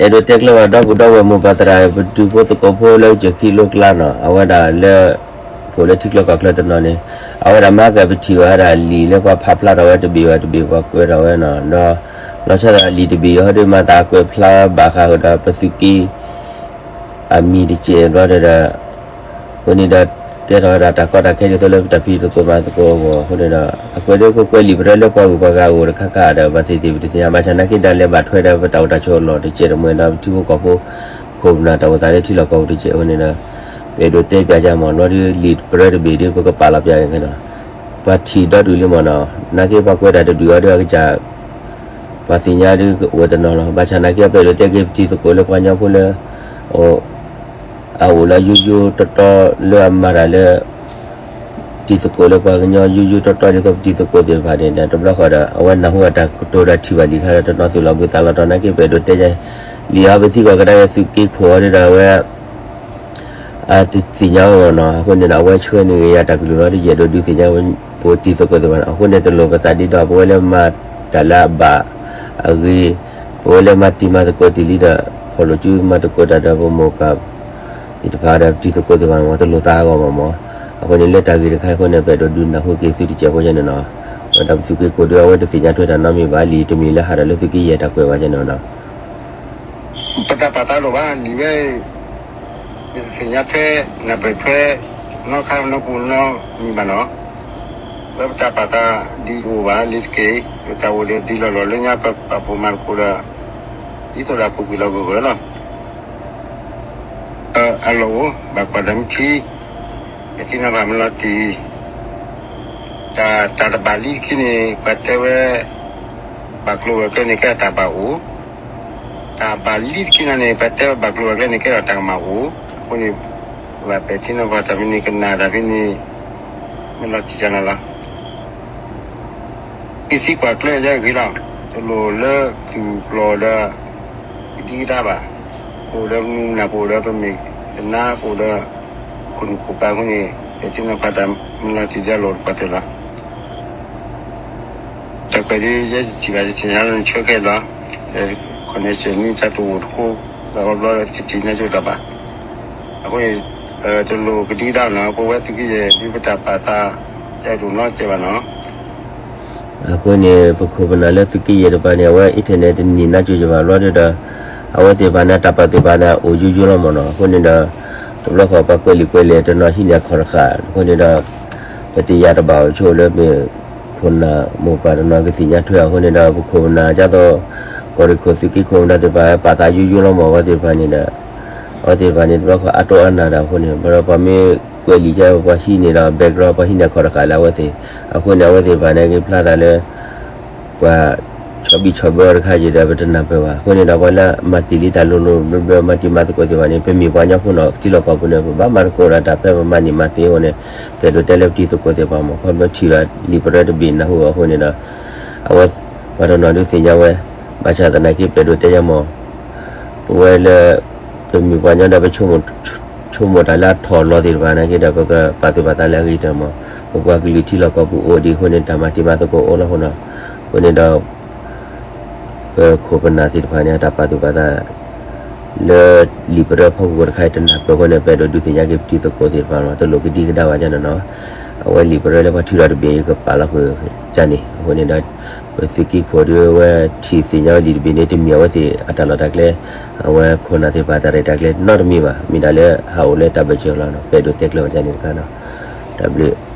အဲၣ်ဒိးတဲကျၢၤဘၣ်ဒီပုၢ်ဒီဝဲၢ်မိၢ်ပၢ်သရၣ် ပဒူဖိသကိးဖိလၢကစၢၢ်ခံလိကျါနီၤ အဝဲဒၣ်လၢ ဖိလၢထံချၢကီၢ်ချၢတနီၤန့ၣ် အဝဲဒၣ်မၤကပထံၣ်ဝဲဒၣ်လံာ်လၢပှၤဖးဖျါထီၣ်ဝဲတဘ့ၣ်ဘၣ်တဘ့ၣ် ပှၤကွဲးထီၣ်ဝဲနီၤ ဒီး လီၤဆီဒၣ်လံာ်တဘ့ၣ်အံၤဟီဒုးမၤသးကွဲးဖျါဘၣ်ဃးဒီးပသုးက့ အမံၤတစဲးဘျီဒီး အဃိန့ၣ်ဒီး ကဲထီၣ်ဝဲဒၣ်တၢ်ကီတၢ်ခဲဒ်သိးလၢပတၢ်ဖံးသကိးမၤသကိးအဂီၢ်အဃိန့ၣ်ဒီး အကွဲးဒ်ကကွဲးလံာ်ပရၢလၢပှၤဂုၤပှၤဂၤအဂီၢ်တခါခါဒီး ဘၣ်သ့ၣ်သ့ၣ်ပတသ့ၣ်ညါ ဘၣ်ဆၣ်နာ်က့ဒၣ်လဲာ်ဘၣ်ထွဲဒီးပတၢ်အိၣ်တၢ်ဆိးအလီၢ်တစဲးတမှဲၤဒီးပထံဖိကီၢ်ဖိ ခိၣ်ပနၢ်တၢ်အိၣ်သးလၢထံလီၢ်ကီၢ်ပူၤတစဲးအဃိန့ၣ်ဒီး ပအဲၣ်ဒိးတဲပျးကမၢ်လီၤဒ်လံာ်ပရၢတဘ့ၣ်ဒ်ပကပာ်လီၤပျးန့ၣ်ဒီး ပှၤထံၣ်ဒီဒူၣ်လံမၢ်နီၤ နာ်က့ပှၤကွဲးတၢ်တဒူၣ်အီၤဒ်အကစၢ် ပှၤသ့ၣ်ညါဒ်အိၣ်တနီၤလီၤ ဘၣ်ဆၣ်နာ်က့ပအဲၣ်ဒိးတဲက့ၤပတံၤသကိးလၢပှၤကညီဖိလၢ အအိၣ်လၢယိယိတီတီလၢအမၤတၢ်လၢ တံၤသကိးလၢပှၤကညီယိယိတီတီဒ်သိးပတံၤသကိးသ့ၣ်တဖၣ်န့ၣ်ဒီး တဘျီဃီဒီး အဝဲနၢ်ဟူအတၢ်ကတိၤဒီးထံၣ်ဘၣ်လံာ်ခါဒီးတနီၤသ့ၣ်လီၤဘှံးသးလီၤတီၤ နာ်က့ပအဲၣ်ဒိးတဲယၤ လံာ်အီၤပသံကွၢ်ကဒါယၤသုးက့ခိၣ်အီၤဒ်ဒီးအဝဲ အတသ့ၣ်ညါဝဲမၢ်နီၤ အဃိန့ၣ်ဒီး အဝဲဆှၢန့ၢ်ဂ့ၤယၤတၢ်ကလုၢ်လီၤ ဒ်ယအဲၣ်ဒိးဒုးသ့ၣ်ညါဝဲ ပတံၤသကိးသ့ၣ်တဖၣ်န့ၣ် အဃိန့ၣ်တလိၣ်ပသးဒ်ဒီး ပဝဲလၢမၤတၢ်လၢအဘၣ်အဂ့ၤ ပဝဲလၢမၤတံၤမၤသကိးတံၢ်လံဒီး ဖီၣ်လိာ်စုမၤသကိးတၢ်ဒီးပမိၢ်ပၢ် သ့ၣ်တဖၣ်ဒီးပတံၤသကိးသ့ၣ်တဖၣ်န့ၣ် တလိၣ်သးအဂီၢ်မၢ်မၢ် အဃိန့ၣ်လၢတၢ်ဂ့ၢ်တခါအံၤအဃိန့ၣ် ပအဲၣ်ဒိးဒုးနၢ်ဟူက့ၤသုတစဲးဖိယဲန့ၣ်နီၤ ဝဲဒၣ်ပသုးက့ခိၣ်ဒီးအဝဲတသ့ၣ်ညါထွဲတၢ်နီတမံၤဘၣ် လံာ်တမံၤလၢဟးဒီးလၢသုးက့ယဲၢ်တၢ်ကွဲးဘၣ်ယဲန့ၣ်နီၤ ပတၢ်ပာ်သးလိာ်ဘၣ်လံာ်ဝဲ ယတသ့ၣ်ညါထွဲ နၢ်ပၢၢ်ထွဲ နီတခါနီတပူၤနီတမံၤဘၣ်နီၤ လၢပတၢ်ပာ်သးဒ်အံၤအိၣ်ဘၣ် လံာ်တက့ၢ် ပတၢ်အိၣ်ဒီးဒ်လီၢ်လီၢ်လၢညါပပာ်ဖှိၣ်မၤသကိးဒီး ဒ်သိးဒီးပူၤကွံာ်လီၤဂၢၢ်ဂၢၢ်လီၤ အလီၢ်အိၣ် ဘၣ်ကွၢ်တၢ်မ့ၢ်ထံ ယထံၣ်နီၣ်ဘၣ်မ့ၢ်လီၤတံၢ် တၢ်တဘၣ်လံတခီန့ၣ် ပှၤတဲဝဲ ဘၣ်ကျိၤဝဲၤကျဲန့ၣ် ကဲထီၣ်တၢ်ဘၣ်အိၣ်, တၢ်ဘၣ်လံတခီန့ၣ် ပှၤတဲဝဲဘၣ်ကျိၤဝဲၤကျဲန့ၣ် ကဲထီၣ်တၢ်ကမၣ်အိၣ်, အဃိန့ၣ် ဘၣ်ပဲာ်ထံနီၤဖးတၢ်ဖဲန့ၣ် ကနၣ်တၢ်ဖဲန့ၣ် မ့ၢ်လီၤတံၢ်တၢ်နီၤလီၤ. ကသံကွၢ်ကျဲယဲအဂ့ၤလီၤ. တလိၣ်လၢသုးပျီဒီး ကဒံကဒါဘၣ်. ပအိၣ်ဒီးမုၢ်နၤ ပအိၣ်ဒီးပမ့ၢ်ကနါ ပအိၣ်ဒီး ခိၣ်နူာ်ခိၣ်ပၤအဃိန့ၣ် ပဲာ်ထံနီၤဖးတၢ်မ့ၢ်လီၤတံၢ်ယဲလီၤတပှၢ်တၢၢ်လီၤ. တၢ်ကွဲးဒ်ယဲယထံၣ်ဘၣ်ယထံၣ်ညါလၢနဆၢခဲလီၤ. ခီန့ၣ် စဲးနံၣ်တၢ်တအိၣ်တဃိ ဘၣ်အီဘျီဒီးတထံၣ်ညါကၠိတၢ်ဘၣ်. အဃိန့ၣ် တလိၣ်ကဒံကဒါနီၤ ပဝဲသုးက့ယဲၢ် ဒ်ပတၢ်ပာ်သး တၢ်ဒိၣ်နီတစဲးဘၣ်နီၤ. အဃိန့ၣ် ပခိၣ်ပနၢ်လၢသုးက့ယဲၢ်တပၤန့ၣ် အဝဲ internet တန့ၢ်နါကၠိယဘၣ်ဘျီဒီး အဝဲသ့ၣ်တဖၣ်န့ၣ် တၢ်ပာ်သူၣ်ပာ်သးန့ၣ် အိၣ်ယိယိလီၤမၢ်နီၤ. အဃိန့ၣ်ဒီး တဘျီဃီပှၤကွဲးလံာ်ကွဲးလဲၢ်တနီၤဟံးန့ၢ်အခီၣ်တဃာ် အဃိန့ၣ်ဒီး ပတယာ်တဘၣ်အီၤဆိလၢမ့ၢ်ခိၣ်နၢ်မိၢ်ပၢ်တနီၤကသ့ၣ်ညါထွဲအီၤအဃိန့ၣ်ဒီး ပခိၣ်ပနၢ်ဒ်သိး ကီၢ်ရ့ၣ်ခိၣ်သုးက့ခိၣ်မတၤသ့ၣ်တဖၣ် ပာ်သးယိယိလီၤမၢ် အဝဲသ့ၣ်တဖၣ်န့ၣ်ဒီး အဝဲသ့ၣ်တဖၣ်န့ၣ် တဘျီဃီအါတိအါနၢ်ဒီးအဃိန့ၣ် ဘၣ်ဒီးပှၤမ့ၢ်ကွဲးလံာ်ကဲ ပှၤဟံးန့ၢ်ဒီး background ပှၤဟံးန့ၢ်အခီၣ်တဃာ်လၢအဝဲသ့ၣ် အဃိန့ၣ် အဝဲသ့ၣ်တဖၣ်န့ၣ် က့ၤဖျါသးလၢ ပှၤဆီၣ်ဘံၣ်ဆီၣ်ဘၢအီၤတခါက့ၤဒီး ပတနၢ်ပၢၢ်ဘၣ်. အဃိန့ၣ်ဒီး ပှၤလၢမၤတ့ၢ်လံတၢ်လိၤလိၤဘျၢဘျၢ မၤတံၤမၤသကိးသ့ၣ်တဖၣ်န့ၣ် ပမ့ၢ်ပှၤကညီဖိနီၤ ထံလီၢ်ကီၢ်ပူၤန့ၣ် ပဘၣ်မၤသကိးဒီးတၢ်ဖဲပမၤန့ၢ်မၤသ့အဃိန့ၣ် ပအဲၣ်ဒိးတဲလၢပတံၤသကိးသ့ၣ်တဖၣ်မၢ် ခီဖျိထံၣ်ဒီးလံာ်ပရၢတဘ့ၣ်နၢ်ဟူအီၤအဃိန့ၣ်ဒီး အဝဲ ပှၤတနီၤဒုးသ့ၣ်ညါဝဲ ဘၣ်ဆၣ်သနာ်က့ ပအဲၣ်ဒိးတဲယၤမၢ် ပဝဲလၢ ပမ့ၢ်ပှၤကညီဒီး ပဆိကမိၣ်တၢ်လၢအထီၣ်လီၤသ့ၣ်တဖၣ်နာ်က့ဒီး ပကပာ်သူၣ်ပာ်သးလၢအဂ့ၤတၢ်မၢ်. ပပှၤကလုာ်ထံလီၢ်ကီၢ်ပူၤအိၣ်ဒံးအဃိန့ၣ် တၢ်မၤတံၤမၤသကိးအိၣ်လီၤအဃိန့ၣ် အဃိန့ၣ်ဒီး ပခိၣ်ပနၢ်သ့ၣ်တဖၣ်န့ၣ် အတၢ်ပာ်သူၣ်ပာ်သး လၢလံာ်ပရၢဖီခိၣ်တခါအံၤ တနၢ်ပၢၢ်အဃိန့ၣ် ပအဲၣ်ဒိးဒုးသ့ၣ်ညါက့ၤပတံၤသကိးသ့ၣ်တဖၣ်မၢ် တလိၣ်ကဒံကဒါဘၣ်ကန့ၣ်နီၤ. အဝဲလံာ်ပရၢလၢပှၤထုးထီၣ်တဘ့ၣ်အံၤ ကပာ်လီၤဃုာ်ကန့ၣ် အဃိန့ၣ်ဒီး ပသုးက့ခိၣ်ဒုးဝဲထံၣ်သ့ၣ်ညါဝဲလံာ်တဘ့ၣ်န့ၣ် တမ့ၢ်အဝဲသ့ၣ်အတၢ်လီၢ်တၢ်ကျဲ အဝဲခိၣ်နၢ်သ့ၣ်တဖၣ်တၢ်ရဲၣ်တၢ်ကျဲၤနီတမံၤဘၣ်. မ့ၢ်ဒၣ်လၢဟးအိၣ်လၢတၢ်ဘၢၣ်စၢၤလီၤနီၤ. ပအဲၣ်ဒိးတဲကျၢၤဘၣ်ကန့ၣ်တခါနီၤ. တၢ်ဘျုး